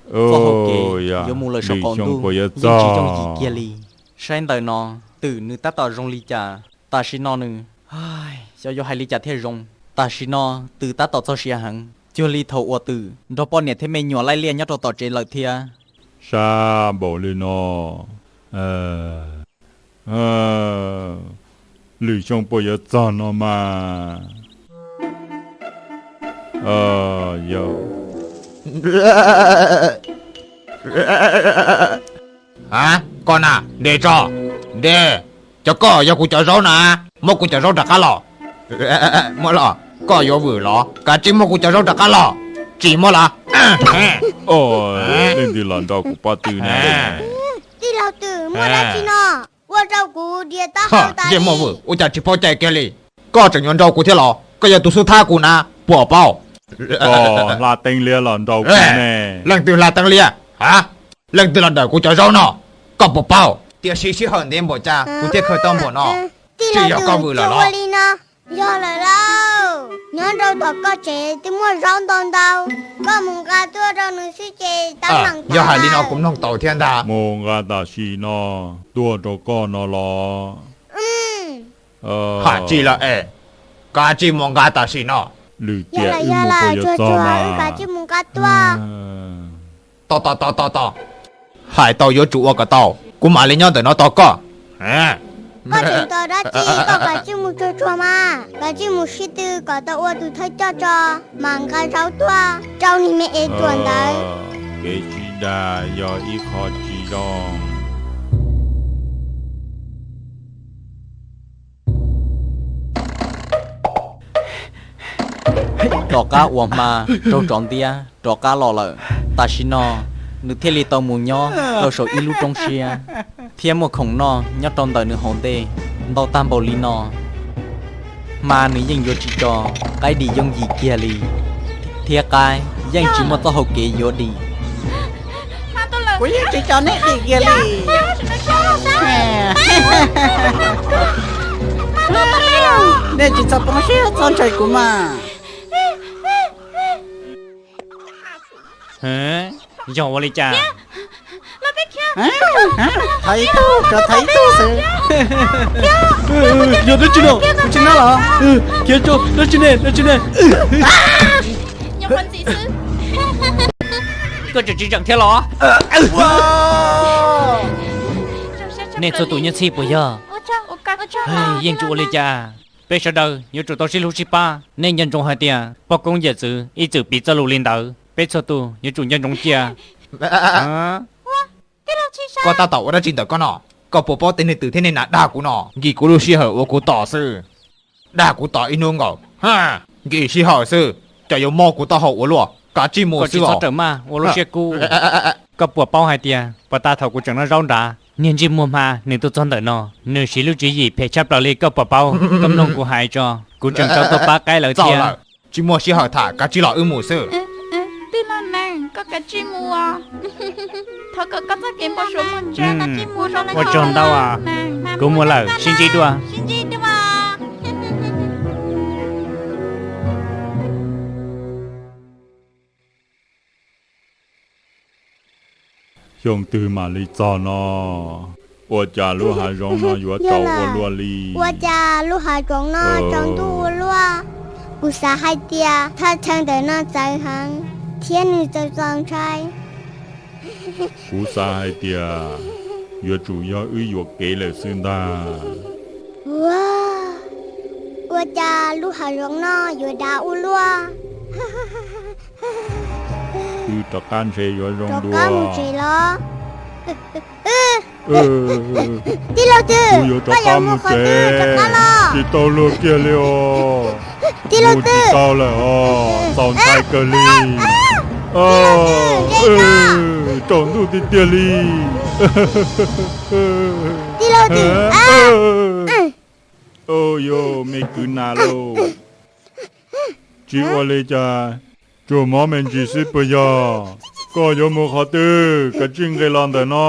Txoj hau kev yuav mus lawm saum qaum ntuj yeej tsis yooj yim kiag li. Saib ntawm no twm nws tab tom zoo li cas, tam sim no nws, xyov yuav hais li cas thiaj zoo. Tam sim no twm tab tom txog siav heev, cuag li thaum uas twm nrog poj niam thiab me nyuam laij liaj nyob rau tom tsev lawm thiab. Sab npaum li no, lwm xyoo puas yuav txog no mas. Koj na, nte tso, nte. Cov koj yog kuv cov zaub na, muab kuv cov zaub rov qab los. Muab los, koj yuav vwm los, kav tsij muab kuv cov zaub rov qab los. Tsis muab los. Leej twg los nrau kuv pob tw na? Tij laug twm, muaj dab tsi no? Ua rau kuv dias taub hau tas li. Ua cas tsis paub cai kiag li? Koj tseem yuav nrau kuv thiab los? Koj yog tus xub thab kuv na, puas paub? Koj hla teeb liab los nrau kuv ne. Leej twg hla teeb liab? Leej twg los dawm kuv cov zaub no? Koj puas paub? Tiam sis sij hawm ntev npaum cas kuv thiaj khaws tau npaum no. Tsis yog koj vwm lawm los? Yog lawm lauj, nyob rau tom koj tsev twb muaj zaub ntau ntau, koj mus nqa tuaj rau nws xwb ces tab meem. Yog hais li no kuv mloog tau thiab ntag. Mus nqa tam sim no tuaj rau koj no los? Hais tsis lawm es, kav tsij mus nqa tam sim no. Lwm tiam wb mus puas yuav txog mas? Kav tsij mus nqa tuaj. Tos tos tos tos tos, hais tau yuav tsum ua kom tau, kuv mam li nyob ntawm no tos koj. Koj tseem tos dab tsi, koj kav tsij mus tsuag tsuag mas, kav tsij mus sib tw kom tau ua tus thawj coj tso, mam nqa zaub tuaj rau niag me es ruam ntawd. Kev sib dag yog ib qho tsis zoo. Tom qab uas hma raug tsov ntiab rov qab los lawm, tam sim no nws thiaj li tau mus nyob rau saum ib lub roob siab, thiab muaj khoom noj nyob rau ntawm nws hauv ntej ntau tag npaum li no. Hma nws yeej yuav tsis tso qaib dim yooj yim kiag li, thiab qaib yeej tsis muaj txoj hau kev yuav dim. Kuv yeej tsis tso neb dim kiag li. Nej tsis txhob poob siab txhob ntshai kuv mas. Yog ua li cas? Thaiv ib tug, rov thaiv ib tug xwb. Yog dab tsi no? Kuv tsis nab los. Khiav tso, dab tsi ne, dab tsi ne? Koj tseem tsis zeem thiab los? Nej txhua tus nyob txhij puas yog? Yeej tsis ua li cas. Peb sawv daws yuav tsum tau sib hlub sib pab. Nej nco ntsoov hais tias poj koob yawm txwv ib txwm piv txoj lus li ntawd, peb txhua tus yuav tsum nco ntsoov cia. Koj tab tom ua dab tsi ntawm koj no? Koj puas paub tej neeg twm thiab nej nas dag kuv no, nkim kuv lub sij hawm ua kuv tos xwb. Dag kuv tos ib hnub nkaus, nkim sij hawm xwb, cov yuav mob kuv taub hau ua luaj, kav tsij mus xwb. Txhob rawm maj ua lub siab kub. Koj puas paub hais tias puag ta thaum kuv tseem noj zaub nrad, niag ntsej muag hma nws tuaj txog ntawm no, nws siv lub tswv yim phem tshaj plaws li, koj puas paub? Koj mloog kuv hais tso, kuv tseem tau tuaj pab qaib lawv thiab. Tsis muaj sij hawm tham, kav tsij los wb mus xwb. Tij laug Nees, koj kav tsij mus. Thov kom koj txoj kev npau suav muaj tseeb, kav tsij mus zoo. Ua tsaug ntau, kuv mus lawm, sib ntsib dua. Xyoo twg mam li txog no? Ua cas lub hav zoov no yuav tsaus ua luaj li? Ua cas lub hav zoov no tsaus ntuj ua luaj? Kuv xav hais tias thaj chaw ntawm no txawv heev thiab nws txaus txaus ntshai. Kuv xav hais tias yuav tsum yog wb yuam kev lawm xwb ntag. Ua, ua cas lub hav zoov no yuav dav ua luaj? Wb rov qab ntshe yuav zoo dua. Tij laug twg, kuv yuav rov qab mus tsev, tsis tau luag kiag li os. Tij laug twg, tsis tau lawm os, txaus ntshai kawg li. Tsaus ntuj tiag tiag li. Tij laug twg, yog me kwv nas lauj. Tsis ua li cas, tsuas mob me ntsis xwb puas yog? Koj yuav mus qhov twg? Kav tsij nqis los ntawm no.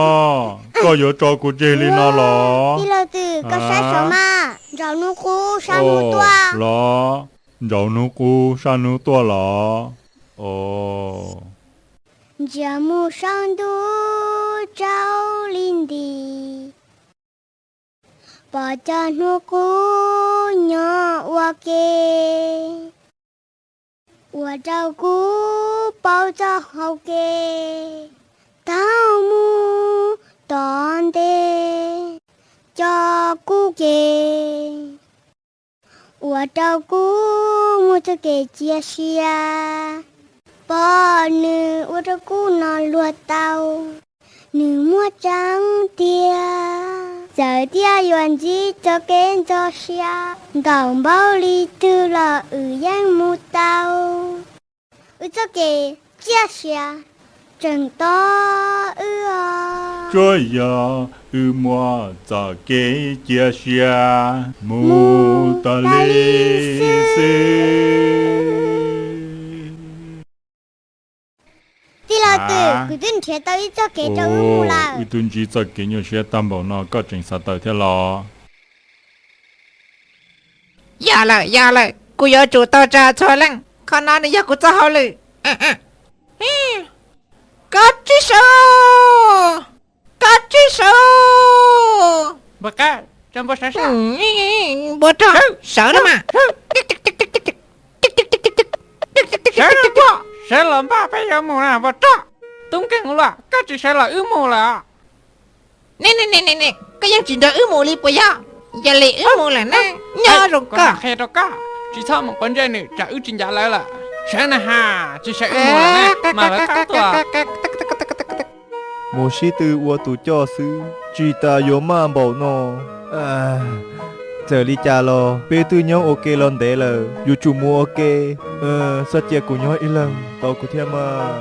Koj yuav tso kuv tseg li no los? Tij laug twg, koj saib saum mas, nraum hnub qub sab hnub tuaj los? Nraum hnub qub sab hnub tuaj los? Os. Ntsia mus saum ntuj tsaus li nti, pom cov hnub qub nyob ua ke, ua rau kuv paub txoj hau kev taug mus tom ntej cov kub ke, ua rau kuv muaj txoj kev cia siab. Pom nws ua rau kuv no luag tau, nws muaj tseeb tiag. Txawm tias yuav ntsib txoj kev ntxhov siab ntaus npaug li twg los wb yeej mus tau. Wb txoj kev cia siab tseem tos wb os. Tsuav yog wb muaj txoj kev cia siab mus tas li xwb. Tij laug Twm, kuv twb nrhiav tau ib txoj kev rau wb mus lawm. Wb twb ntsib txoj kev nyuaj siab tag npaum no koj tseem xav tawm thiab los? Yog lawm, yog lawm, kuv yuav tsum tau tsa txhua leej. Qhov no nws yog kuv txoj hauj lwm. Koj tsis sawv, koj tsis sawv. Npua qab, npua sawv, npua rog, sawv no mas. Sawv los npaj, peb yuav mus na npua rog. Tub nkeeg ua luaj, koj tsis sawv los wb mus lawm. Ne ne ne ne, koj yeej tsis nrog wb mus li puas yog? Yog li wb mus lawm na, nyob zoo koj. Qhia rau koj, tsis txhob mus quav ntsej nws tsam wb tsis ncav lawv lawm. Sawv na has, tsis sawv wb mus lawm na, mas lawv qab tuaj. Mus sib tw ua tus coj xwb tsis tas yuav maj npaum no. Txawm li cas los peb twb nyob ua ke los ntev lawm, yuav tsum mus ua ke. Txhob cia kuv nyob ib leeg tos kuv thiab mas.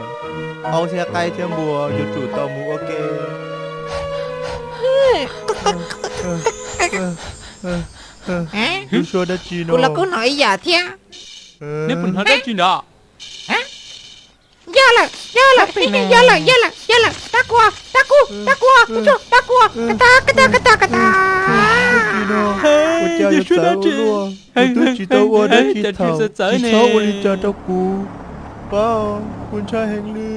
Aub thiab qaib thiab npua yuav tsum tau mus ua ke. Lub suab dab tsi no? Kuv los kuj hnov ib yam thiab. Neb puas hnov dab tsi ntawd? Yog lawm, yog lawm, yog lawm, yog lawm, yog lawm, tab kuv, tab kuv, tab kuv, tab kuv, ka ta ka ta ka ta ka ta. Ua cas yuav txawv ua luaj? Kuv twb tsis tau ua dab tsi thaum, tsis txhob ua li cas rau kuv. Pab, kuv ntshai heev li.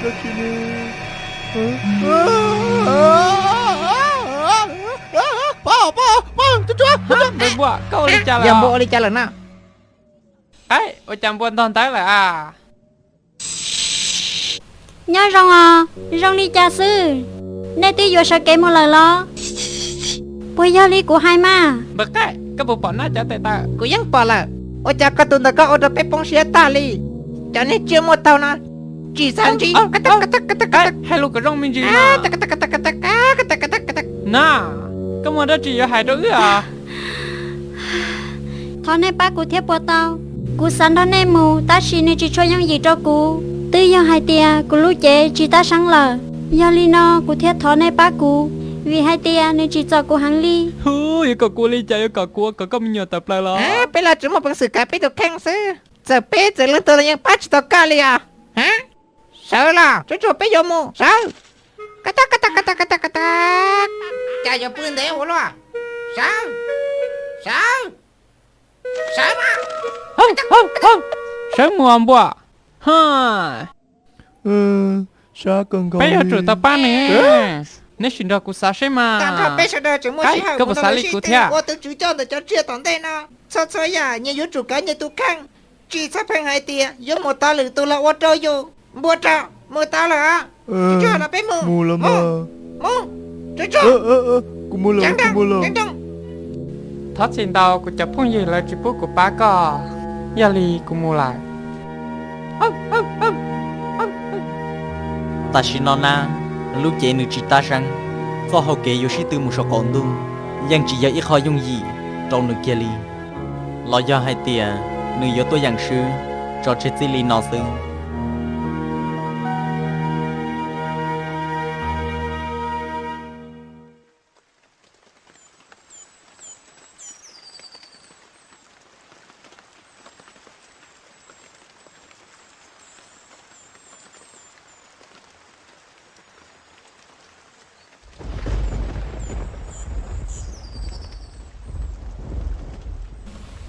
Dab tsi ne? Pab, pab, pab, tus tsuab, tus tsuab. Npua, koj ua li cas lawm? Yog npua ua li cas lawm na? Qaib, ua cas npua ntog ntawd lawm a? Nyob zoo os, zoo li cas xwb? Nej twb yuav sawv kev mus lawm los? Puas yog li kuv hais mas? Npua qaib, koj puas pom nab cov tes taw? Kuv yeej pom lawm. Ua cas koj tus ntawd koj ua rau peb poob siab tag li. Cov neeg tsiaj muaj taug no tsis xav ntsib. Hais lus kom zoo me ntsis no. Na, koj muaj dab tsi yuav hais rau wb os? Thov nej pab kuv thiab puas tau? Kuv xav nrog nej mus tab sis nws tsis tshua yooj yim rau kuv. Twb yog hais tias kuv lub cev tsis tab seeb lawm. Yog li no kuv thiaj thov nej pab kuv, vim hais tias nws tsim txom kuv heev li. Hu, yuav kom kuv ua li cas yuav kom kuv ua kom koj me nyuam tawm plaws los? Peb los tsuas muaj peev xwm kav peb tus kheej xwb. Txawm peb txawm leej twg los yeej pab tsis tau koj li os. Sawv los, tsuag tsuag peb yuav mus, sawv. Ka ta ka ta ka ta ka ta ka ta. Cas yuav pw ntev ua luaj? Sawv, sawv, sawv mas. Sawv mus npua. Peb yuav tsum tau pab nws. Neb sim nrog kuv xav seb mas. Koj puas xav li kuv thiab? Ua tus tswv coj ntawm cov tsiaj tom ntej no, txhua txhua yam nyias yuav tsum kav nyias tus kheej. Tsis txhob pheej hais tias yuav mus tau lwm tus los ua rau yus. Npua rog, mus tau lawm. Tsuag tsuag los peb mus. Mus, mus, tsuag tsuag. Kuv mus lawm, kuv mus lawm. Thov txim ntau, kuv cov phooj ywg lawv tsis pub kuv pab koj, yog li kuv mus lawm. Tam sim no na, lub cev nws tsis tab seeb, txoj hau kev yuav sib tw mus saum qaum ntuj yeej tsis yog ib qho yooj yim rau nws kiag li. Los yog hais tias nws yuav tuaj yeem swb tso tseg txij li no xwb?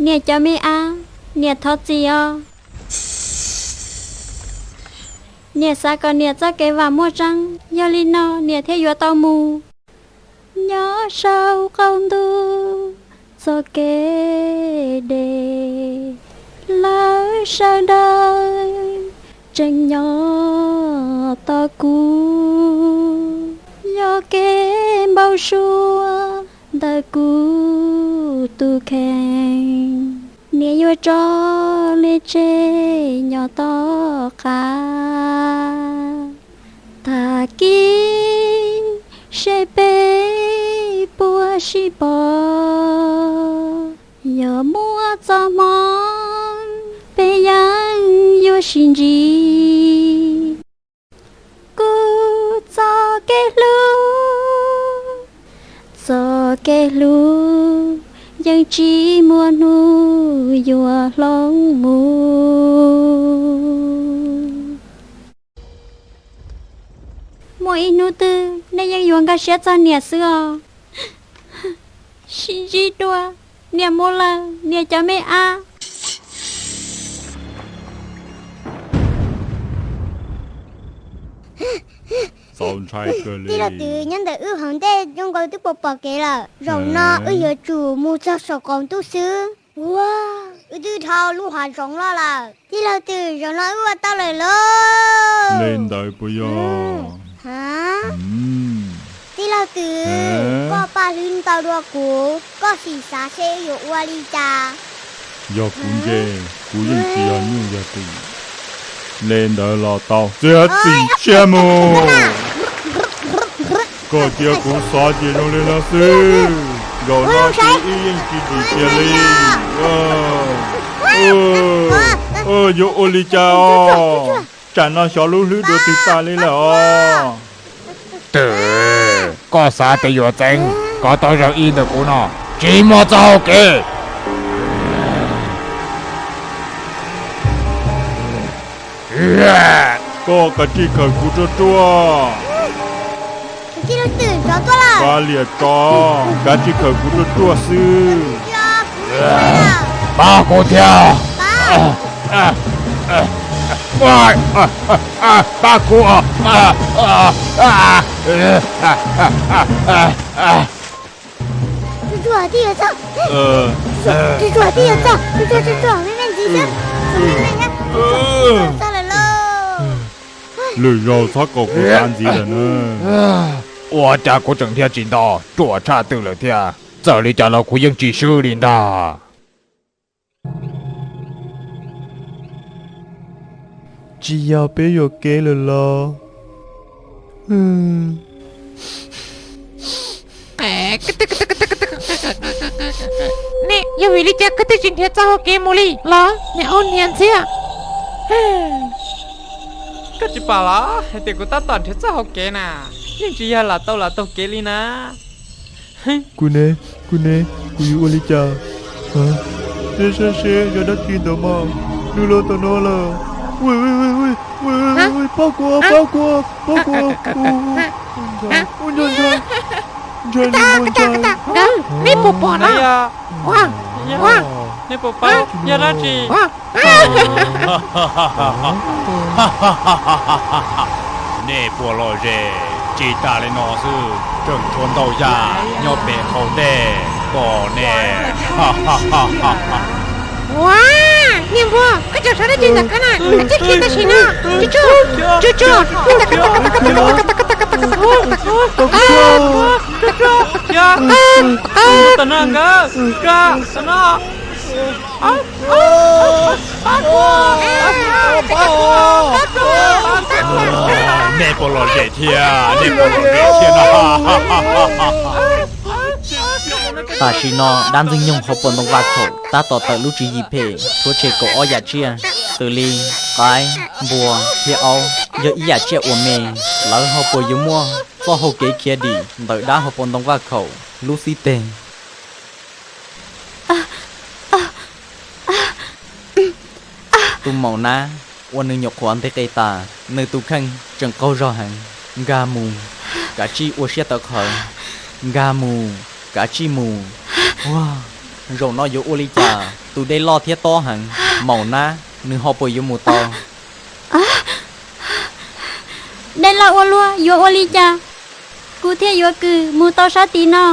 Niam cov me ab, niam thov txim os. Niam xav kom niam txoj kev vam muaj tseeb, yog li no niam thiaj yuav tau mus. Nyob saum qaum ntuj txoj kev deb, lawv sawv daws tseem nyob tos kuv. Yog kev npau suav ntawm kuv tus kheej, niam yuav tso niam tseg nyob tom qab. Tag kis seb peb puas sib pom, yog muaj txoj hmoov peb yeej yuav sib ntsib. Kuv txoj kev hlub, txoj kev hlub yeej tsis muaj hnub yuav hloov mus. Muaj ib hnub twg nej yeej yuav nkag siab txog niam xwb os. Sib ntsib dua, niam mus lawm niam cov me ab. Tij laug Twm, nyob ntawm wb hauv ntej zoo nkaus twb pom pom kev lawm. Zaum no wb yuav tsum mus txog saum qaum ntuj xwb. Ua, wb twb dhau lub hav zoov loj lawm. Tij laug Twm, zaum no wb ua tau lawm lauj. Li ntawd puas yog? Tij laug Twm, koj paj hlwb ntau dua kuv, koj sim xav seb wb yuav ua li cas. Yog kuv ntse, kuv yeej tsis yog nyuj yog twm. Li ntawd los tau, txiav txim siab mus. Koj cia kuv xav ces zoo li no xwb, zaum no ces wb yeej tsis dim kiag li. Yuav ua li cas os? Tsam no xyov lub hlwb dua twg tas li lawm os. Twm, koj xav tias yuav txeeb kom tau zaum ib ntawm kuv no, tsis muaj txoj hau kev. Koj kav tsij khawm kuv ruaj ruaj. Kav liam tso, kav tsij khawm kuv ruaj ruaj xwb. Pab kuv thiab. Pab kuv. Lwm zaus txhob kom kuv xav ntxiv lawm na. Ua cas kuv tseem dhia tsis nto, ruam tshaj twm lawm thiab. Txawm li cas los kuv yeej tsis swb li ntag. Tsis yog peb yuam kev lawm los? Ne, yog vim li cas koj thiaj tsis nrhiav txoj hau kev mus li los niam ua niam ntxiag? Koj tsis pom los hais tias kuv tab tom nrhiav txoj hau kev na, yeej tsis yog lam tau lam taug kev li na. Kuv ne, kuv ne, kuv yuav ua li cas? Seb seb seb yog dab tsi ntawd mas, nws los tom no lawm. Pab kuv, pab kuv, pab kuv. Ntshai, ntshai, ntshai li muaj ntshai. Nej puas pom no? Nej puas paub yog dab tsi? Nej puas lom zem? Tsis tas li no xwb, tseem tshuav ntau yam nyob pem hauv ntej tos nej. Ua, niam npua, koj tseem xav dab tsi ntawm koj na? Tib khi tam sim no, tsuj tsuj, tsuj tsuj. Nej puas lom zem thiab, nej puas lom zem thiab no? Tam sim no dab ntxwg nyoog hauv paus ntoo vaj khaum tab tom tawm lub tswv yim phem tshuav tseg kaum ob yam tsiaj, xws li qaib, npua thiab aub. Yog ib yam tsiaj uas me, lawv ho puas yuav muaj txoj hau kev khiav dim ntawm dab hauv paus ntoo vaj khaum lub xib teg? Tus maum nab uas nws nyuam qhuav ntes qe tas, nws tus kheej tseem qaug zog heev. Nkag mus, kav tsij ua siab tawv qhawv. Nkag mus, kav tsij mus. Ua, zaum no yuav ua li cas? Tus dej loj thiab tob heev, maum nab nws ho puas yuav mus tau? Dej loj ua luaj, yuav ua li cas kuv thiaj yuav kwm mus tau sab tid no?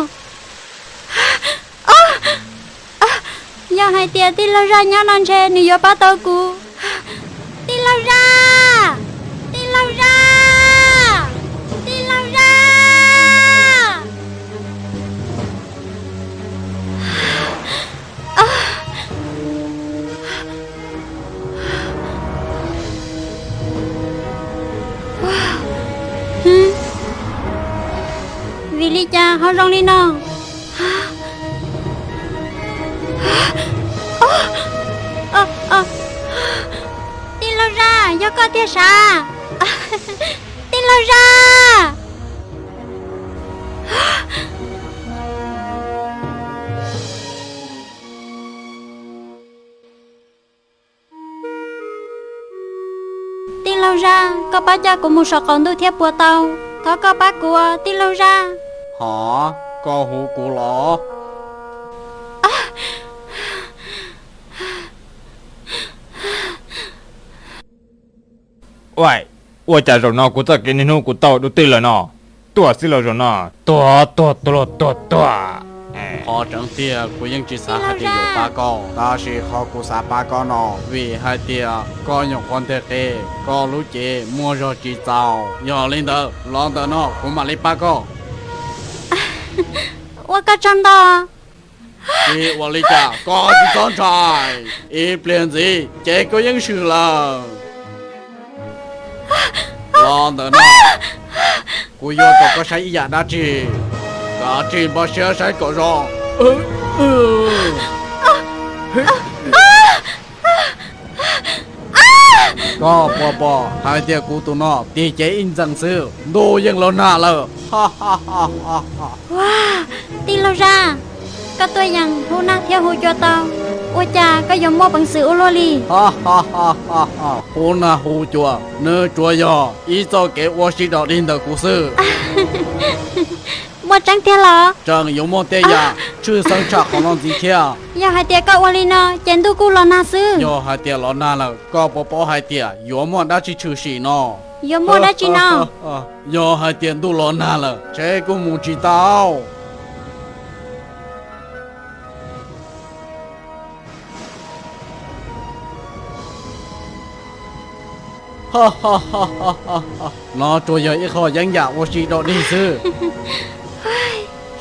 Yog hais tias tij laug Zaj nyob no ntshe nws yuav pab tau kuv. Tij laug Zaj! Tij laug Zaj! Tij laug Zaj! Vim li cas ho zoo li no? Tij laug Zaj, yog koj tiag sav? Tij laug Zaj! Tij laug Zaj, koj pab coj kuv mus saum qaum ntuj thiab puas tau? Thov koj pab kuv, tij laug Zaj. Hov, koj hu kuv los? Ua cas zaum no kuv txoj kev niaj hnub kuv tau dua twg lawm no? Tuaj xwb los zaum no, tuag tuag tuag tuag tuag. Qhov tseeb tiag kuv yeej tsis xav hais tias yuav pab koj, tab sis qhov kuv xav pab koj no vim hais tias koj nyuam qhuav nteg qe, koj lub cev muaj zog tsis txaus. Yog li ntawd los ntawm no kuv mam li pab koj. Ua koj tsaug ntau. Tsis ua li cas, koj tsis txhob ntshai, ib pliag ntxiv ces koj yeej swm lawm. Los ntawm no, kuv yuav kom koj saib ib yam dab tsi, kav tsij npaj siab saib kom zoo. Koj puas pom hais tias kuv tus no tig cev ib ntxees xwb ntuj yeej los nag lawm. Tij laug Zaj, koj tuaj yeem hu nag thiab hu cua tau, ua cas koj yuav muaj peev xwm ua luaj li? Hu nag hu cua, nws tsuas yog ib txoj kev ua si dog dig ntawm kuv xwb. Muaj tseeb tiag los? Tseem yuav muaj tej yam tshwj xeeb tshaj qhov no ntxiv thiab. Yog hais tias koj ua li no ces ntuj kuj los nag xwb. Yog hais tias los nag lawm, koj puas paub hais tias yuav muaj dab tsi tshwm sim no? Yuav muaj dab tsi no? Yog hais tias ntuj los nag lawm, tsheb kuj mus tsis tau. No tsuas yog ib qho yeeb yam ua si dog dig xwb.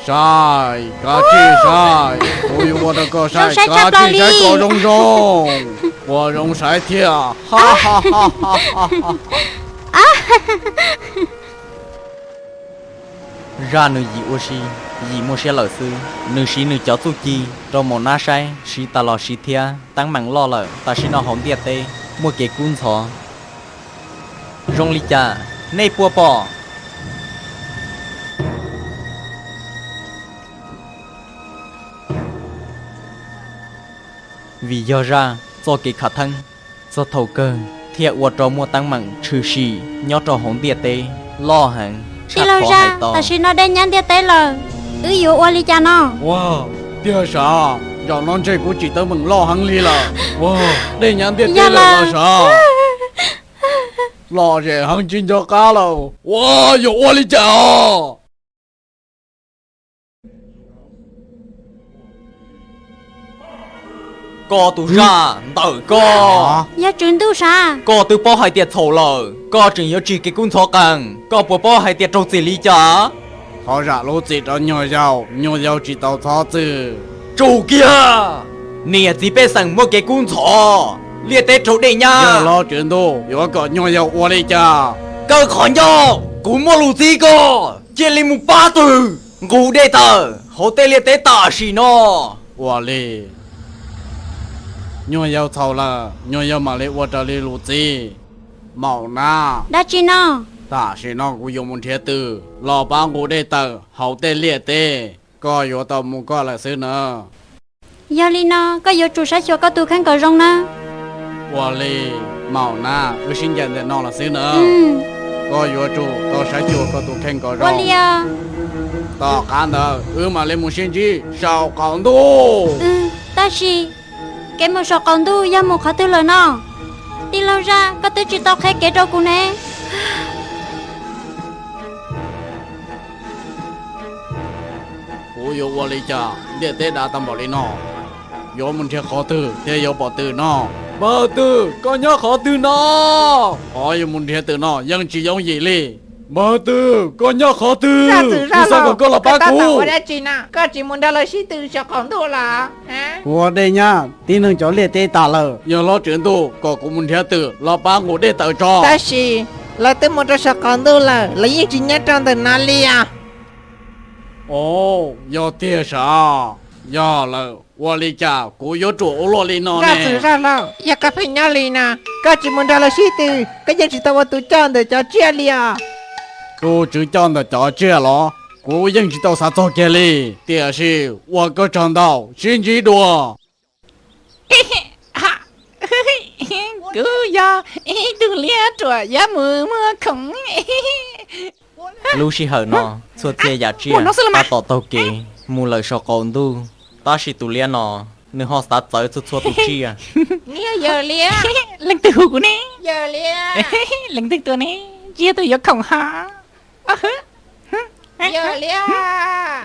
Saib, kav tsij saib, kuv yuav ua rau koj saib, kav tsij saib kom zoo zoo, puas zoo saib thiab? Zaj nws yim ua si, yim muaj siab lawm xwb, nws siv nws cov txuj ci rau maum nab saib, siv tas los siv thiab, teeb meem loj lawm, tam sim no hauv ntiaj teb muaj kev kub ntxhov. Zoo li cas? Nej puas pom? Vim yog Zaj txoj kev khav theeb, txog thaum kawg thiaj ua rau muaj teeb meem tshwm sim nyob rau hauv ntiaj teb loj heev. Tij laug Zaj, tam sim no dej nyab ntiaj teb lawm, wb yuav ua li cas no? Ua, tiag sav, zaum no ntshe kuv tsim teeb meem loj heev li lawm. Ua, dej nyab ntiaj teb lawm los sav. Lom zem heev tsis nco qab lawm. Ua, yuav ua li cas os? Koj tus Zaj, ntawm koj, yog tswv ntuj sav, koj twb paub hais tias txhaum lawm, koj tseem yuav tsim kev kub ntxhov qees, koj puas paub hais tias raug txim li cas? Thov zam lub txim rau nyuag yaus, nyuag yaus tsis tau txhob txwm. Tsum kiag! Niam txiv pej xeem muaj kev kub ntxhov, liaj teb raug dej nyab. Yawg hlob tswv ntuj, yuav kom nyuag yaus ua li cas? Kaw qhov ncauj, kuv muaj lus txib koj, cia li mus pab twg nqus dej tawm hauv tej liaj teb tam sim no. Ua li, nyuag yaus txhaum lawm, nyuag yaus mam li ua raws li lus txib. Maum nab. Dab tsi no? Tam sim no kuv yuav mus nrhiav twg los pab nqus dej tawm hauv tej liaj teb, koj yuav tau mus koj lawm xwb na. Yog li no koj yuav tsum saib xyuas koj tus kheej kom zoo nawb. Ua li, maum nab, wb sib ncaim ntawm no los xwb na. Koj yuav tsum tau saib xyuas koj tus kheej kom zoo. Tom qab ntawd wb mam li mus sib ntsib saum qaum ntuj. Tab sis kev mus saum qaum ntuj yog mus qhov twg lawm no? Tij laug Zaj, koj twb tsis tau qhia kev rau kuv ne. Kuv yuav ua li cas ntiaj teb dav tag npaum li no? Yuav mus nrhiav qhov twg thiaj yuav pom twm no? Npawg twm, koj nyob qhov twg no? Qhov yuav mus nrhiav twm no yeej tsis yooj yim li. Npawg twm, koj nyob qhov twg? Kuv xav kom koj los pab kuv. Ua dab tsi na? Koj tsis mus nrog lawv sib tw saum qaum ntuj los? Kuv ua dej nyab tib neeg cov liaj teb tas lawm. Yog hlob Tswv Ntuj kom kuv mus nrhiav twm los pab nqus dej tawm tso. Tab sis lawv twb mus rau saum qaum ntuj lawm, lawv yeej tsis nyob rau ntawm no li os. Os, yog tiag sav. Yog lawm, ua li cas kuv yuav ruam ua luaj li no ne? Zaj laug, yog koj pheej nyob li no, koj tsis mus nrog lawv sib tw, koj yeej tsis tau ua tus coj ntawm cov tsiaj li os. Tus tswv coj ntawm cov tsiaj los? Kuv yeej tsis tau xav txog kiag li. Tiam sis ua koj tsaug ntau, sib ntsib dua. Kuv yog ib tug liab ruam yuav mus muag khoom. Lub sij hawm no, txhua txhia yam tsiaj tab tom taug kev mus lawm saum qaum ntuj, tab sis tus liab no nws ho xav txawv txhua txhua tus tsiaj. Leej twg hu kuv ne? Leej twg tua ne? Tsis yog tus yuav khoom ha.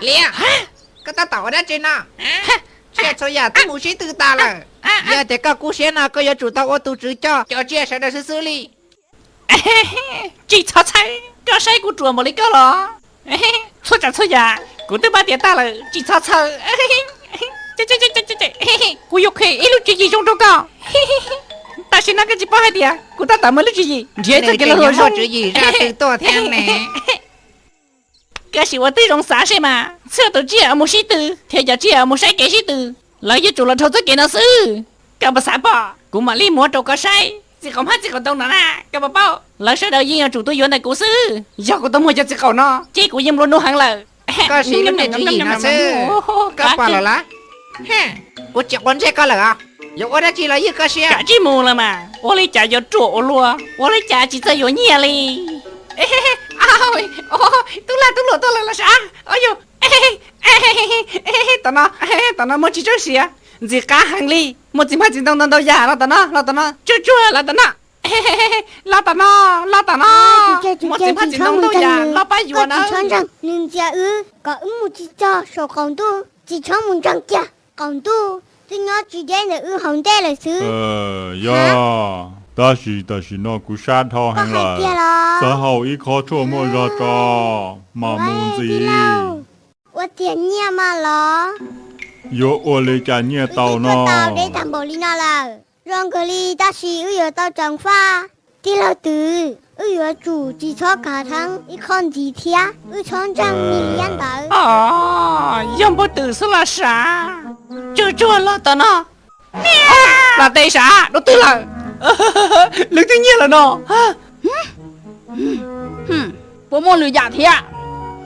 Liab, koj tab tom ua dab tsi no? Tsiaj txhua yam twb mus sib tw tas lawm. Yog tias koj kub siab no koj yuav tsum tau ua tus tswv coj cov tsiaj sawv daws xwb xwb li. Tsis txhob txhawj, koj saib kuv ruam npaum li koj los? Txhua tsav txhua yam kuv twb pab tiav tag lawm, tsis txhob txhawj. Kuv yuav qhia ib lub tswv yim zoo rau koj. Tam sim no koj tsis paub hais tias kuv tab tom muaj lub tswv yim nrhiav txoj kev los luag zoo. Tswv yim zaj twg tuaj thiab ne? Koj sim ua tib zoo xav seb mas, txhua tus tsiaj mus sib tw thiab cov tsiaj mus saib kev sib tw, lawv yuav tsum los dhau txoj kev no xwb. Koj puas xav pom? Kuv mam li muab rau koj saib. Txiv qaum hmab txiv qaum ntoo no na, koj puas paub? Lawv sawv daws yeej yuav tsum tuaj yuav ntawm kuv xwb. Yog kuv tau muag cov txiv qaum no ces kuv yeej nplua nuj heev lawm. Koj siv lub tswv yim no xwb, koj pom lawm los? Kuv tsis quav ntsej koj lawm os. Yuav ua dab tsi los ywj koj siab. Kav tsij mus lawm mas, ua li cas yuav ruam ua luaj, ua li cas tsis txawj yuav nyiaj li. Tub lag tub luam tuaj lawm los sav. Yog, tam no, tam no muaj tsis tsob siav ntxim qab heev li, muaj txiv hmab txiv ntoo ntau ntau yam los tom no, los tom no, tsuag tsuag los tom no. Los tom no, los tom no. Muaj txiv hmab txiv ntoo ntau yam los pab yuav na. Nws ntxias wb kom wb mus tsis txog saum qaum ntuj, tsis txhob mus ntseeg kiag. Qaum ntuj twb nyob tsis deb ntawm wb hauv ntej lawm xwb. Yog, tab sis tam sim no kuv sab dhau heev lawm, xav haus ib khob tshuaj muaj zog tso, mam mus ntxiv. Ua tiag nyiaj mas los? Yuav ua li cas nyiaj tau no? Deb tag npaum li no lawm, zoo kawg li tab sis wb yuav tau tseem faj. Tij laug Twm, wb yuav tsum tsis txhob kav theeb ib qho ntxiv thiab, wb txhob ntseeg niag liab ntawd. Yog npawg Twm xwb los sav. Tsuag tsuag los tom no. Los tes sav, dua twg lawm? Lwm twg nyiaj lawm no? Puas muaj lwm yam thiab?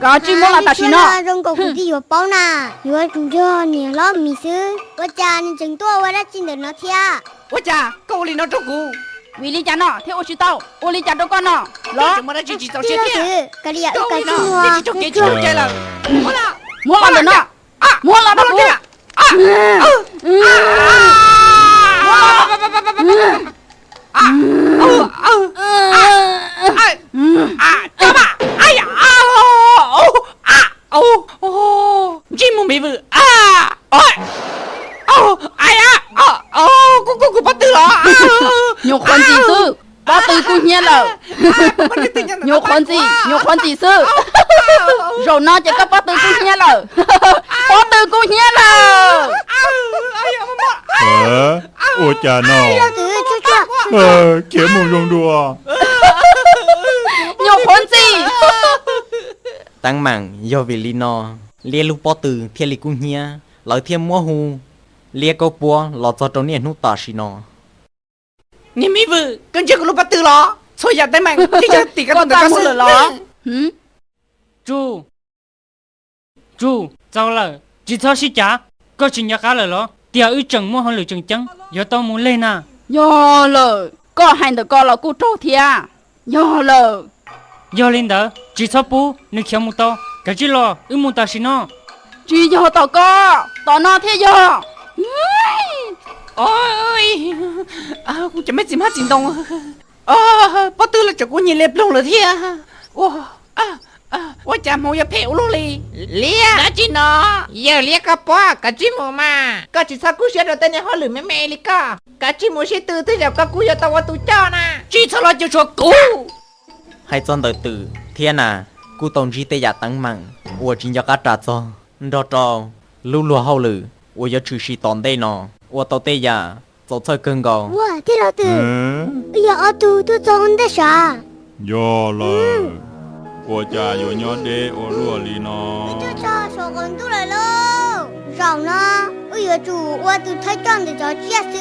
Koj tsis muab los tam sim no. Zoo nkaus kuv twb yuav paub na, yuav tsum yog niam hlob Mim xwb, ua cas nws tseem tuaj ua dab tsi ntawm no thiab? Ua cas koj ua li no rau kuv? Vim li cas no thiaj ua tsis tau? Ua li cas rau koj no? Los, muaj dab tsi tsis txaus siab thiab? Kav liam, wb kav tsij mus. Muab los ntawm no. Muab los rau kuv. Ntsej muag Mim Vwm. Kuv, kuv pob tw los? Nyuam qhuav ntxim xwb, pob tw kub hnyiab lawm. Nyuam qhuav ntxim, nyuam qhuav ntxim xwb. Zaum no ces koj pob tw kub hnyiab lawm. Pob tw kub hnyiab lawm. Ua cas no? Khiav mus zoo dua. Nyuam qhuav ntxim. Teeb meem yog vim li no, liab lub pob tw thiaj li kub hnyiab, lawv thiaj muab hu liab kaub puab los txog rau niaj hnub tam sim no. Niag Mim Vwm, koj ntsia kuv lub pob tw los? Txhua yam teeb meem twb yog tim koj tus ntawm koj xwb los. Tsuj, Tsuj, txaus lawm, tsis txhob sib cav. Koj tsis nco qab lawm los tias wb tseem muaj hauj lwm tseem ceeb yuav tau mus leg na? Yog lawm, koj hais ntawm ko los kuj raug thiab. Yog lawm. Yog li ntawd tsis txhob pub nws khiav mus tau, kav tsij los wb mus tam sim no. Tsis yog tom ko, tom no thiaj yog. Kuv cov me txiv hmab txiv ntoo, pob tw los tseem kuv nyiam lias ploog lawm thiab. Ua cas hmoov yuav phem ua luaj li? Liab, dab tsi no? Yawg Liab koj pom, kav tsij mus mas. Koj tsis txhob kub siab rau tej niag hauj lwm me me li koj. Kav tsij mus sib tw, tej zaum koj kuj yuav tau ua tus coj na. Tsis txhob los cuam tshuam kuv. Hais txog ntawm twm thiab nas, kuj tau ntsib tej yam teeb meem uas tsis nco qab ras txog, nrog rau lub luag hauj lwm uas yuav tshwm sim tom ntej no, ua tau tej yam txaus txhawj kawg nkaus. Ua tij laug twm, wb yog ob tug tuaj txog ntej sav. Yog lawm, ua cas yuav nyob deb ua luaj li no? Wb tuaj txog saum qaum ntuj lawm lauj. Zaum no wb yuav tsum ua tus thawj coj ntawm cov tsiaj xwb.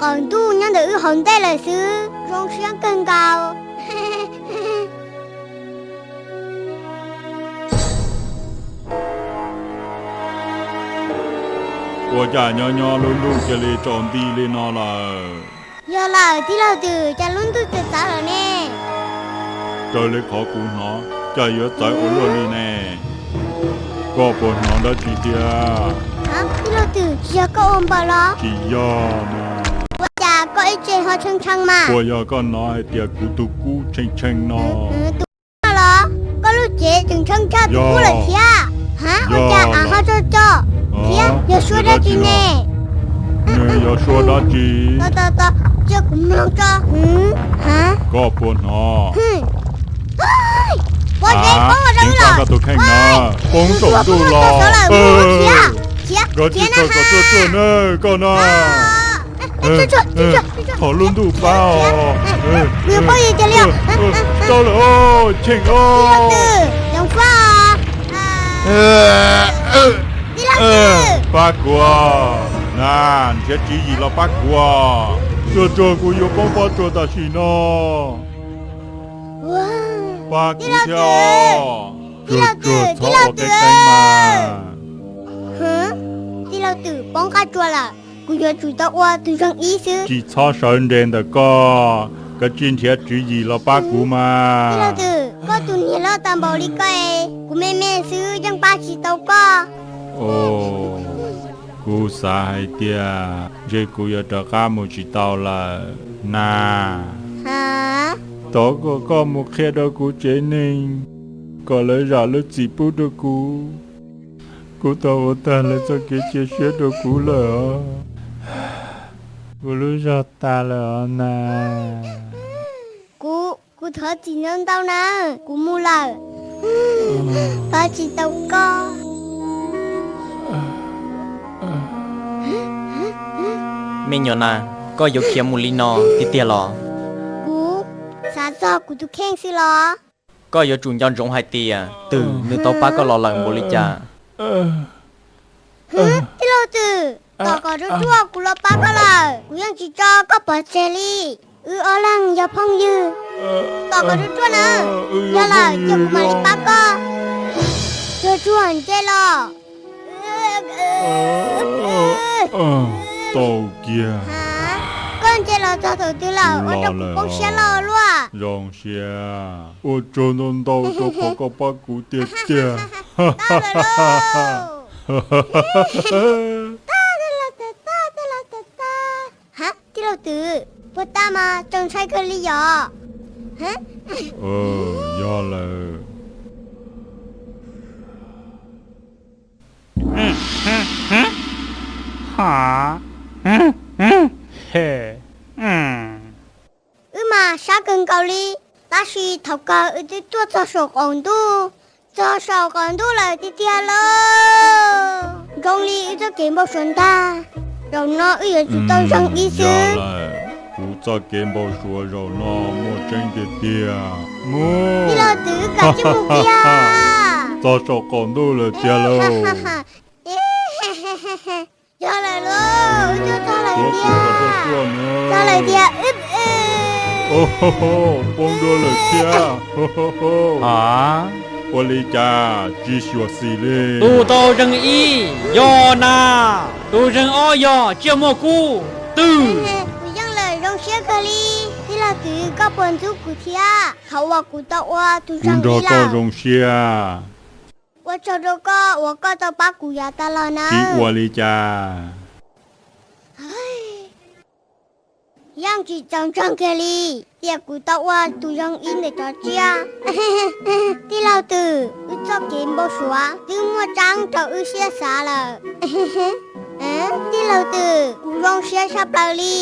Qaum ntuj nyob ntawm wb hauv ntej lawm xwb, zoo siab kawg nkaus. Ua cas nyob nyob lub ntuj cia li tsaus nti li no lawm? Yog lawm tij laug twm, cas lub ntuj txawv txawv lawm ne? Raws li qhov kuv hnov, cas yuav txawv ua luaj li ne? Koj puas hnov dab tsi tiag? Tij laug twm, tsis yog koj ua npaws los? Tsis yog mas. Ua cas koj ib tse ho tshee tshee mas? Puas yog koj hnov hais tias kuv tus kub tshee tshee no? Tus kub los? Koj lub cev tseem tshee tshaj tus kub lawm thiab. Ha, ua cas av ho tso tso thiab? Yog suab dab tsi ne? Nws yog suab dab tsi? Cia kuv mloog tso. Ha, koj puas hnov? Poob, koj tus kheej na, poob saum ntuj los. Koj tsis txhob kom tuaj tuaj na koj na. Qhov lub ntuj pab os. Tau lawm, cheem os. Pab kuv, na, nrhiav tswv yim los pab kuv. Tsuag tsuag kuv yuav poob pob tsuas tam sim no. Pab kuv thiab os. Tsuag tsuag txhob ua qeeb qeeb mas. Tij laug twm, poob qab tsuas lawm, kuv yuav tsum tau ua tus zeeg ib xwb. Tsis txhob sawv nres ntawm koj, kav tsij nrhiav tswv yim los pab kuv mas. Tij laug twm, koj tus niag loj tas npaum li koj es, kuv me me xwb yeej pab tsis tau koj. Kuv xav hais tias ntshe kuv yuav rov qab mus tsis tau lawm na. Thov kom koj mus qhia rau kuv tsev neeg kom lawv zam lub txim pub rau kuv. Kuv tau ua tag lawv txoj kev cia siab rau kuv lawm os. Kuv lub zog tas lawm os na. Kuv, kuv thov txim ntau ntau na, kuv mus lawm. Pab tsis tau koj. Me nyuam na, koj yuav khiav mus li no tiag tiag los? Kuv xav txog kuv tus kheej xwb los? Koj yuav tsum nco ntsoov hais tias twm nws tau pab koj los lawm npaum li cas. Tij laug twm, tom kom ruaj ruaj kuv los pab koj lawm, kuv yeej tsis tso koj pov tseg li. Wb ob leeg yog phooj ywg, tom kom ruaj ruaj na. Yog lawm ces kuv mam li pab koj. Ruaj ruaj nce los. Tau kiag. Koj nce los txog thaum twg lawm, ua rau kuv poob siab loj luaj. Zoo siab, ua tsaug ntau ntau rau qhov koj pab kuv tiag tiag. Ha, tij laug twm, puag ta mas tseem ntshai kawg li yom. Yog lawm. Wb mas sab kawg nkaus li, tab sis thaum kawg wb twb tuaj txog saum qaum ntuj, txog saum qaum ntuj lawm tiag tiag lauj. Zoo li wb txoj kev npau suav ntag, zaum no wb yuav tsum tau zeeg ib xwb. Kuv txoj kev npau suav zaum no muaj tseeb tiag tiag. Mus, tij laug twm, wb kav tsij mus kiag. Txog saum qaum ntuj lawm tiag lauj. Yog lawm lauj, wb twb txog lawm tiag. Txog lawm tiag. Poob dua lawm thiab. Ua li cas tsis xyuam xim li? Tus tau zeeg ib yog nas, tus zeeg ob yog tsiaj muaj kub twm. Kuv yeej lawm, zoo siab kawg li. Tij laug twm, koj puas ntxub kuv thiab qhov uas kuv tau ua tus zeeg ib los? Kuv nrog koj zoo siab. Ua tsaug rau koj uas koj tau pab kuv yav tas los na. Tsis ua li cas. Yeej tsis txaus ntseeg kiag li, tias kuv tau ua tus zoo ib ntawm cov tsiaj. Tij laug Twm, wb txoj kev npau suav twb muaj tseeb raws wb siab xav lawm. Tij laug Twm, kuv zoo siab tshaj plaws li,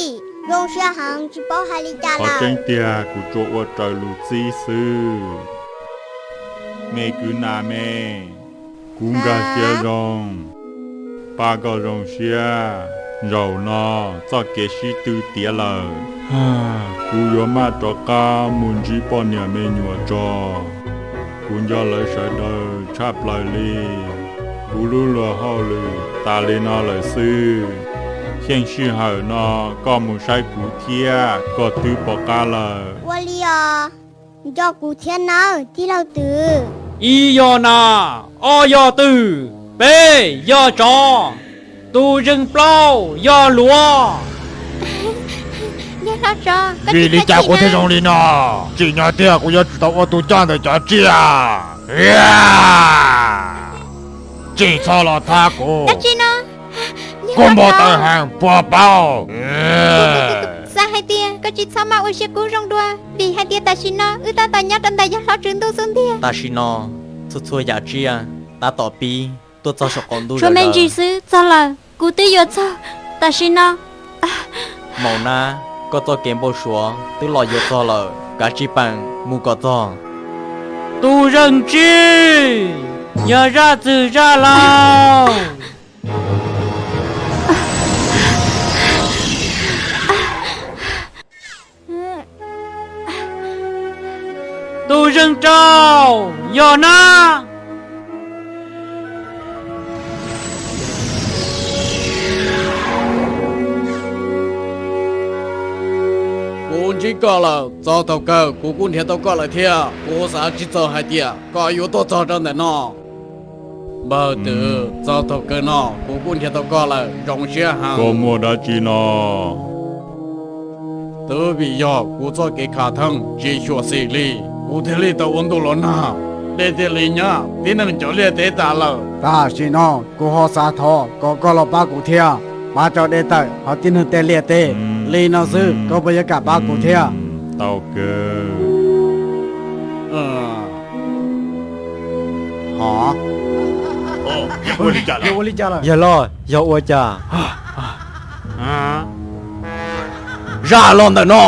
zoo siab heev tsis paub hais li cas lawm. Qhov tseeb tiag kuv tsuas ua raws lus txib xwb. Me kwv Nas me, kuv nkag siab zoo, pab koj zoo siab. Zaum no txoj kev sib tw tiav lawm, kuv yuav maj rov qab mus ntsib poj niam me nyuam tso. Kuv nco lawv sawv daws tshaj plaws li. Kuv lub luag hauj lwm tas li no lawm xwb. Xyeej sij hawm no koj mus saib kuv thiab, koj twb pom qab lawm. Ua li os, nco kuv thiab nawb tij laug Twm. Ib yog nas, ob yog twm, peb yog tsov, tus zeej plaub yog luav. Vim li cas kuv thiaj zoo li no? Tsim nyog tiag kuv yuav tsum tau ua tus coj ntawm cov tsiaj. Tsis txhob los thab kuv. Kub npau taws heev puas paub? Xav hais tias koj tsis txhob maj ua siab kub zoo dua, vim hais tias tam sim no wb tab tom nyob rau ntawm yawg hlob tswv ntuj xub ntiag. Tam sim no txhua txhua yam tsiaj tab tom pib tuaj txog saum qaum ntuj. Tshuav me ntsis xwb txog lawm, kuv twb yuav txog tam sim no. Maum nab, koj txoj kev npau suav twb los yuav txog lawm, kav tsij peem mus kom txog. Tus zeej tsib, yog zaj txwg zaj laug. Tus zeej rau, yog nab. Kuv ntsib koj lawm, txog thaum kawg kuv kuj nrhiav tau koj lawm thiab. Kuv xav tsis txog hais tias koj yuav tuaj txog rau ntawm no. Npawg Twm, txog thaum kawg no kuv kuj nrhiav tau koj lawm, zoo siab heev. Koj muaj dab tsi no? Twb vim yog kuv txoj kev khav theeb tsis xyuam xim li, kuv thiaj li tau ua ntuj los nag, dej thiaj li nyab tib neeg cov liaj teb tas lawm. Tam sim no kuv ho xav thov kom koj los pab kuv thiab, pab tso dej tawm hauv tib neeg tej liaj teb. Li no xwb koj puas yuav kam pab kuv thiab? Tau kawg. Yawg loj, yog ua cas? Zaj los ntawm no.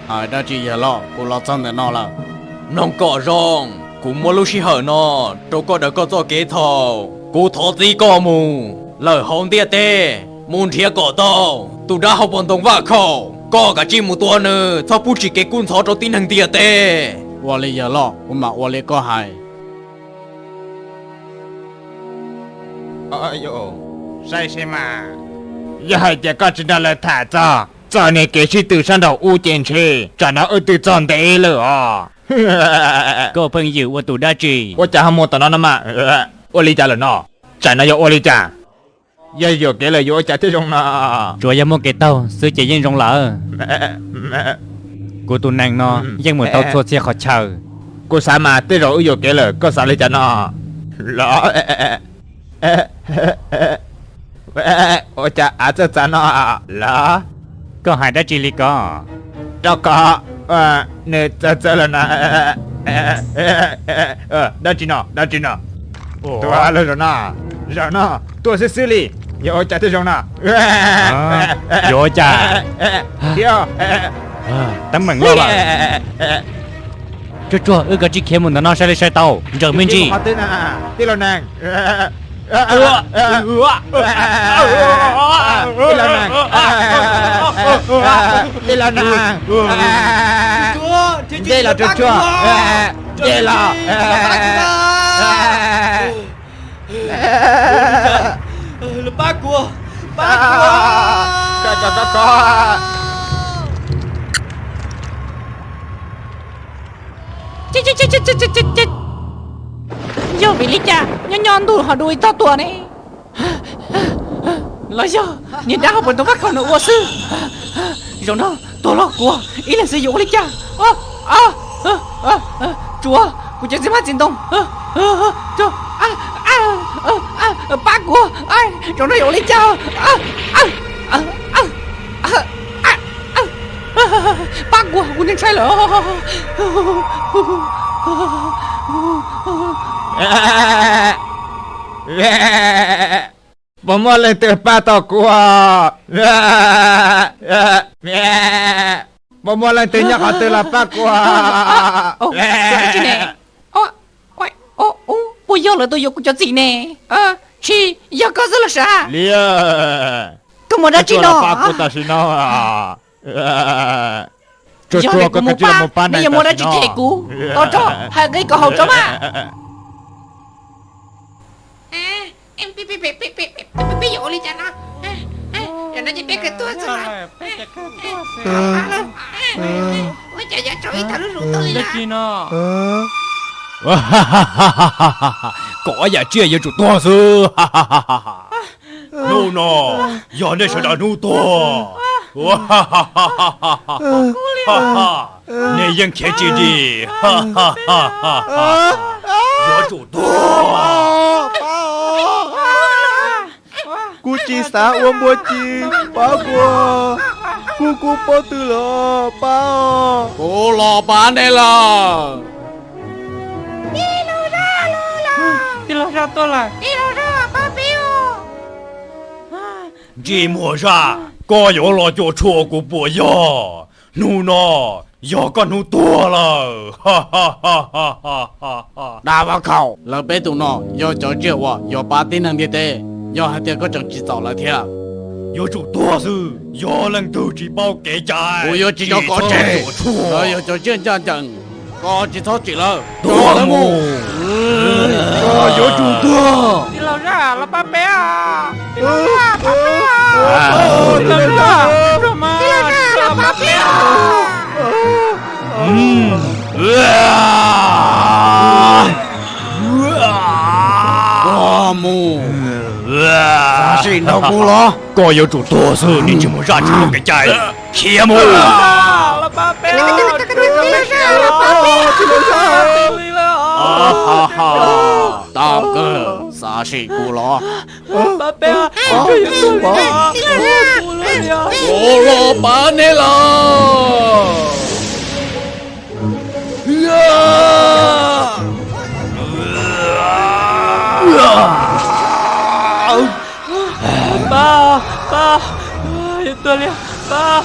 Hais dab tsi yawg loj, kuv los txog ntawm no lawm. Mloog kom zoo, kuv muab lub sij hawm no rau koj daws koj txoj kev txhaum. Kuv thov txib koj mus lawm hauv ntiaj teb, mus nrhiav kom tau tus dab hauv paus ntoo vaj khaum. Koj kav tsij mus tua nws, txhob pub tsis kev kub ntxhov rau tib neeg ntiaj teb. Ua li yawg loj, kuv mam ua li koj hais. Saib seb mas, yog hais tias koj tsis nrog lawv tham txog txoj niag kev sib tw sab nraum ub ces ntshe tsam no wb twb txog ntev lawm os. Koj pheej ywm ua tus dab tsi? Ua cas ho mus tom no no mas? Ua li cas lawm no? Tsam no yog ua li cas? Yog yuam kev lawm yuav ua cas thiaj zoo no? Tsuas yog muaj kev taug xwb ces yeej zoo lawm. Kuv tus nees no yeej mus tau txhua txhia qhov chaw. Kuv xav mas tej zaum wb yuam kev lawm, koj xav li cas no? Los, ua cas av txawj txav no los? Koj hais dab tsi li ko? Rau qhov nws txawv txawv lawm na. Dab tsi no, dab tsi no? Tua los zaum no, zaum no, tua xwb xwb li, yuav ua cas thiaj zoo no? Yuav ua cas? Teeb meem loj lawm. Tsuag tsuag, wb kav tsij khiav mus ntawm no sai li sai tau, ntseem me ntsis. Tij laug Nees, tij laug Nees, tij laug Nees, nce los tsuag tsuag, nce los. Pab kuv, pab kuv. Yog vim li cas nyob nyob ntuj ho dua ib tog tuag ne? Los yog niag dab hauv paus ntoo vaj khaum no ua xwb. Zaum no tuag los kuv ib leeg xwb yuav ua li cas? Tsuav kuv cov txiv hmab txiv ntoo. Pab kuv, tsoom no yuav ua li cas? Pab kuv, kuv ntshai lawm. Puas muaj leej twg pab tau kuv? Puas muaj leej twg nyob qhov twg los pab kuv? Puas yog lawv tuaj yuav kuv cov txiv ne? Tsis yog koj xwb los sav? Liab, koj mus dab tsi no? Pab kuv tam sim no. Yog tias kuv mus pab, nej yuav muaj dab tsi them kuv? Tos tso, hais nqi kom haum tso mas. Peb yuav ua li cas no? Yog no ces peb kawg tuag xwb. Ua cas yuav tsaus ib tag lub hlis tuaj li no? Kom ob yam tsiaj yuav tsum tuag xwb. Hnub no yog nej sawv daws hnub tuag. Nej yeej khiav tsis dim. Yuav tsum tuag. Kuv tsis xav ua npua ci, pab kuv, kuv kuv pob tw los pab. Kuv los pab nej lawm. Tij laug Zaj tuaj lawm. Ntsej muag Zaj, koj yuav los cuam tshuam kuv puas yog? Hnub no yog koj hnub tuag lawm. Dab Vaj Khaum, lawv peb tus no yog cov tsiaj uas yuav pab tib neeg ntiaj teb. Yog hais tias koj tseem tsis txaus lawv thiab, yuav tsum tuag xwb. Yog leej twg tsis paub kev cai, kuv yuav tsis tso koj tseg. Lawv yog cov tsiaj ncaj ncees, koj tsis txhob tsim lawv. Tuag mus. Koj yuav tsum tuag. Tij laug Zaj, los pab peb. Tij laug Zaj, los pab peb. Koj mus. Xav sim nrog kuv los? Koj yuav tsum tuag xwb, niag ntsej muag Zaj tsis paub kev cai. Khiav mus. Tab kawg, xav sim kuv los? Kuv los pab nej lawm. Pab, pab, yuav tuag li, pab.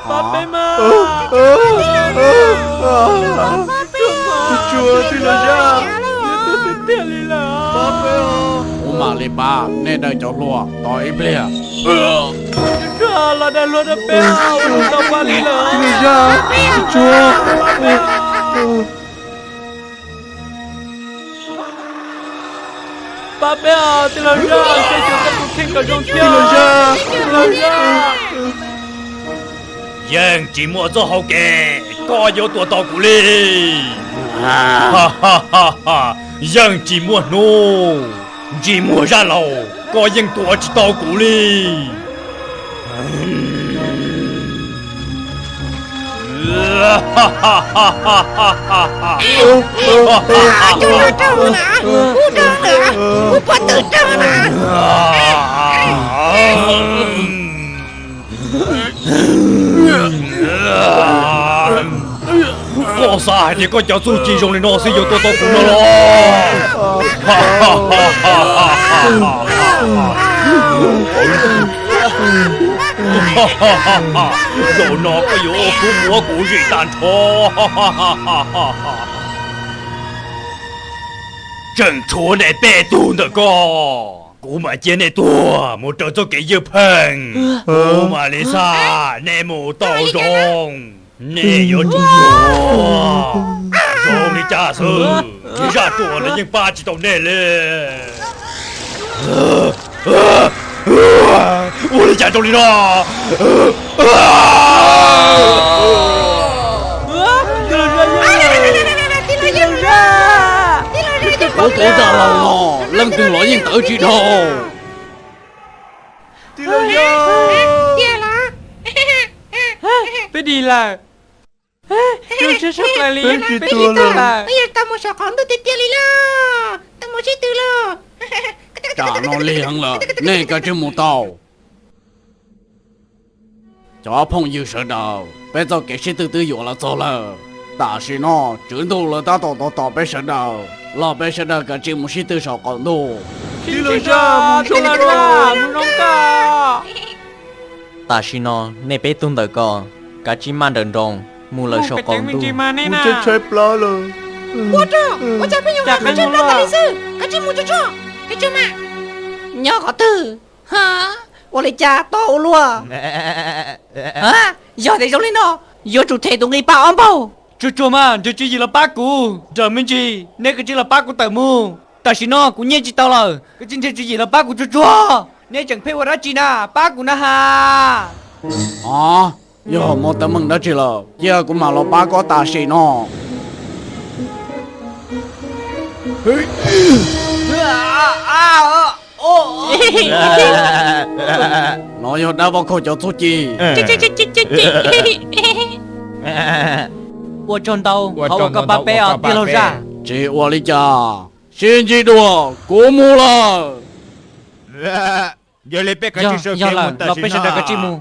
Pab peb mas. Tsuag tsuag, tij laug Zaj, yuav tuag tiag tiag li lawm. Kuv mam li pab nej daws cov hlua tos ib pliag. Los daws hlua rau peb, ua tsis tau pab li lawm. Tij laug Zaj, tsuag tsuag. Pab peb os, tij laug Zaj, seb xyuas koj tus kheej kom zoo thiab. Tij laug Zaj, tij laug Zaj. Yeej tsis muaj txoj hau kev koj yuav tua tau kuv li. Yeej tsis muaj hnub, ntsej muag Zaj laus, koj yeej tua tsis tau kuv li. Koj xav hais tias koj cov txuj ci zoo li no xwb yuav tua tau kuv no los? Zaum no koj yuav ua kub muab kuv zim tag nrho. Tseem tshuav nej peb tug ntawm ko, kuv mam cia nej tuag mus raws txoj kev ywj pheej. Kuv mam li xa nej mus tau zoo. Nej yuav tsum tuag zoo li cas xwb, zaj ruam los yeej pab tsis tau nej li. Ua li cas rau li no? Kuv tus zaj laus no, leej twg los yeej tawv tsis dhau. Tij laug Zaj, tiag los? Peb dim lawm. Zoo siab tshaj plaws li, peb tsis tuag lawm. Peb yuav tau mus saum qaum ntuj tiag tiag li lauj. Tau mus sib tw lauj. Tsam no lig heev lawm, nej kav tsij mus tau. Cov phooj ywg sawv daws, peb txoj kev sib tw twb yuav los txog lawm. Tam sim no tswv ntuj lawv tab tom tos tos peb sawv daws, los peb sawv daws kav tsij mus sib tw saum qaum ntuj. Tam sim no nej peb tug ntawm ko kav tsij maj nrawm nroos mus lawm saum qaum ntuj. Kuv tshaib tshaib plab lawm. Ua rau, ua cas peb nyuam qhuav tshaib plab tas li xwb, kav tsij mus tsuag tsuag, peb tsuag mas. Nyob qhov twg? Ua li cas to ua luaj? Yog tias zoo li no, yuav tsum them tus nqi pa ob npaug. Tsuag tsuag mas, nrhiav tswv yim los pab kuv. Nrawm me ntsis, neb kav tsij los pab kuv tawm mus. Tam sim no kuv nyiaj tsis tau lawm, kav tsij nrhiav tswv yim los pab kuv tsuag tsuag. Neb tseem pheej ua dab tsi na, pab kuv na has. Os, yog muaj teeb meem dab tsi lawm, cia kuv mam los pab koj tam sim no. No yog dab voj khaum cov txuj ci. Ua tsaug ntau qhov uas koj pab peb os tij laug zaj. Tsis ua li cas, sib ntsib dua, kuv mus lawm. Yog li peb kav tsij sawv kev mus tam sim no.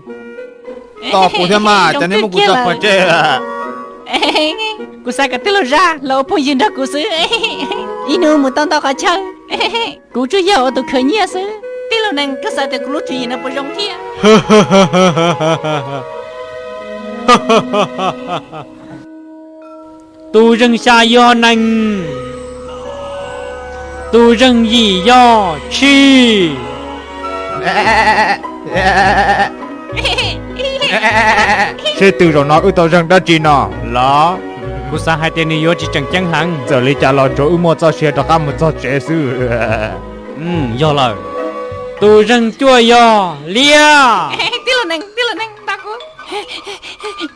Tos kuv thiab mas, cas neb muab kuv tso pov tseg? Kuv xav kom tij laug zaj los ua phooj ywg nrog kuv xwb. Ib hnub mus tau ntau qhov chaw. Kuv tsuas yog ua tus khwv nyiaj xwb. Tij laug Nees, koj xav tias kuv lub tswv yim no puas zoo thiab? Tus zeeg xya yog nees, tus zeeg yim yog tshis. Seb tw zaum no wb tau zeeg dab tsi no los? Kuv xav hais tias nws yuav tsis tseem ceeb heev. Txawm li cas los tsuav wb muaj txoj sia rov qab mus txog tsev xwb. Yog lawm, tus zeeg cuaj yog liab. Tij laug Nees, tij laug Nees, tos kuv,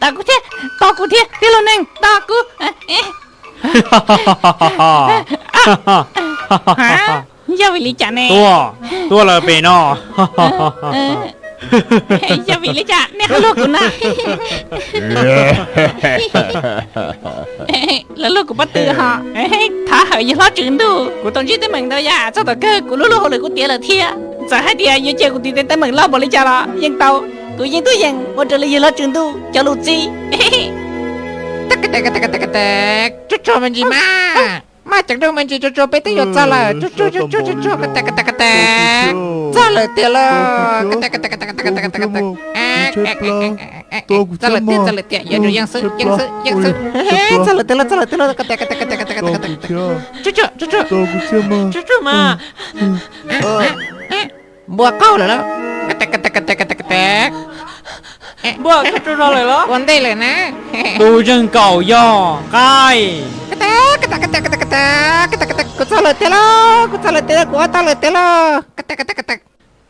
tos kuv thiab, tos kuv thiab, tij laug Nees, tos kuv. Yog vim li cas ne? Tuaj, tuaj lawm pem no. Yog vim li cas nej ho luag kuv na? Lawv luag kuv pob tw ho. Thov hawm yawg hlob tswv ntuj, kuv tau ntsib teeb meem ntau yam txog tom kawg, kuv lub lub hauj lwm kuj tiav lawm thiab. Txawm hais tias yuav cia kuv tiv tes teeb meem loj npaum li cas los yeej tau. Kuv yeej tuaj yeem ua raws li yawg hlob tswv ntuj cov lus txib. Tsuag tsuag me ntsis mas, maj ceev nrooj me ntsis, tsuag tsuag peb twb yuav txog lawm. Tsuag tsuag, tsuag tsuag, tsuag tsuag, ka tes ka tes ka tes, txog lawm tiag lauj. Ka tes ka tes ka tes ka tes ka tes ka tes ka tes. Txog lawm tiag, txog lawm tiag, yuav tsum yeej xwb, yeej xwb, yeej xwb. Txog lawm tiag lauj, txog lawm tiag lauj, ka tes ka tes ka tes ka tes ka tes. Tsuag tsuag, tsuag tsuag, tsuag tsuag mas. Npua qaug lawm lauj. Ka tes ka tes ka tes ka tes ka tes. Npua qaug lawm los? Ua ntej lawm na. Tus zeeg kaum yog qaib. Ka tes ka tes ka tes ka tes ka tes ka tes ka tes. Kuv txog lawm tiag lauj, kuv txog lawm tiag lauj, kuv ob tog lawm tiag lauj. Ka tes ka tes ka tes.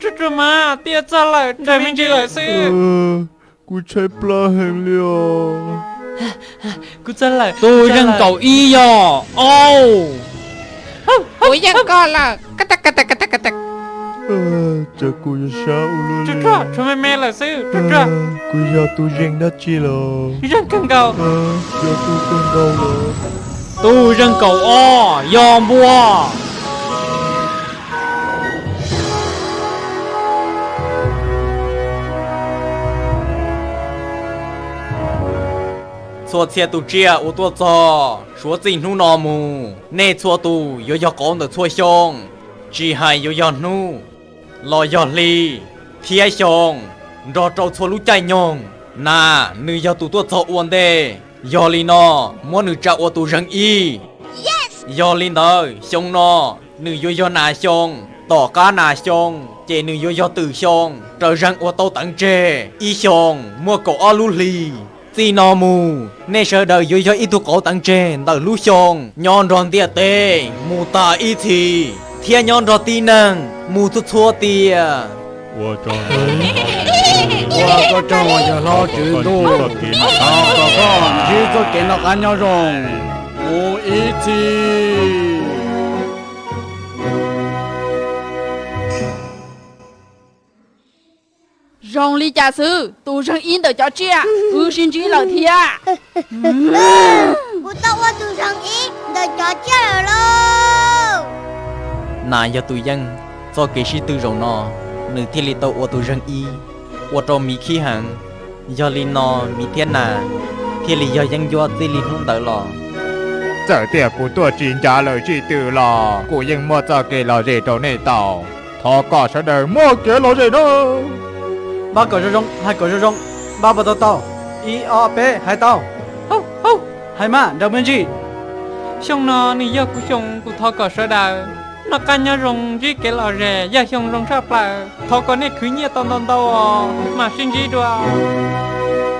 Tsuag tsuag mas, twb yuav txog lawm, nrawm me ntsis lawm xwb. Kuv tshaib plab heev li os. Kuv txog lawm. Tus zeeg kaum ib yog au. Kuv yeej koj lawm. Ka tes ka tes ka tes ka tes. Cas kuv yuav sab ua luaj li. Tshuav me me lawm xwb. Kuv yog tus zeeg dab tsi lawm? Zeeg kawg nkaus. Yog tus kawg nkaus lawm. Tus zeeg kaum ob yog npua. Txhua txhia tus tsiaj uas tuaj txog, suav txij hnub no mus, nej txhua tus yuav yog qauv ntawm txhua xyoo, tsis hais yuav yog hnub los yog hli thiab xyoo, nrog rau txhua lub caij nyoog. Nas, nws yog tus tuaj txog ua ntej, yog li no muab nws tsa ua tus zeeg ib. Yog li ntawd xyoo no nws yuav yog nas xyoo, tom qab nas xyoo ces nws yuav yog twm xyoo, raws zeeg uas tau teev tseg ib xyoo muaj kaum ob lub hlis. Txij no mus nej sawv daws yuav yog ib tug qauv teev tseg ntawm lub xyoo, nyob nrog ntiaj teb mus tas ib txhis, thiab nyob nrog tib neeg mus txhua txhua tiam. Ua koj tsaug uas yog hlob tswv ntuj, thov kom koj ntsib txoj kev noj qab nyob zoo mus ib txhis. Zoo li cas xwb, tus zeeg ib ntawm cov tsiaj wb sib ntsib lawm thiab. Kuv tau ua tus zeeg ib ntawm cov tsiaj lawm lauj. Nas yog tus yeej. Txoj kev sib tw zaum no, nws thiaj li tau ua tus zeeg ib, ua rau miv khib heev. Yog li no, miv thiab nas thiaj li yog yeeb ncuab txij li hnub ntawd los. Txawm tias kuv tuaj tsis ncav lawm zim twm los kuv yeej muaj txoj kev lom zem rau nej tau. Thov kom sawv daws muaj kev lom zem na. Npaj kom zoo zoo, hais kom zoo zoo. Npaj puas tau tau? Ib ob peb, hais tau. Hais mas nrog muaj ntsis. Xyoo no nws yog kuv xyoo, kuv thov kom sawv daws noj qab nyob zoo, ntsib kev lom zem, yog xyoo zoo tshaj plaws. Thov kom nej khwv nyiaj tau ntau ntau os, mam sib ntsib dua.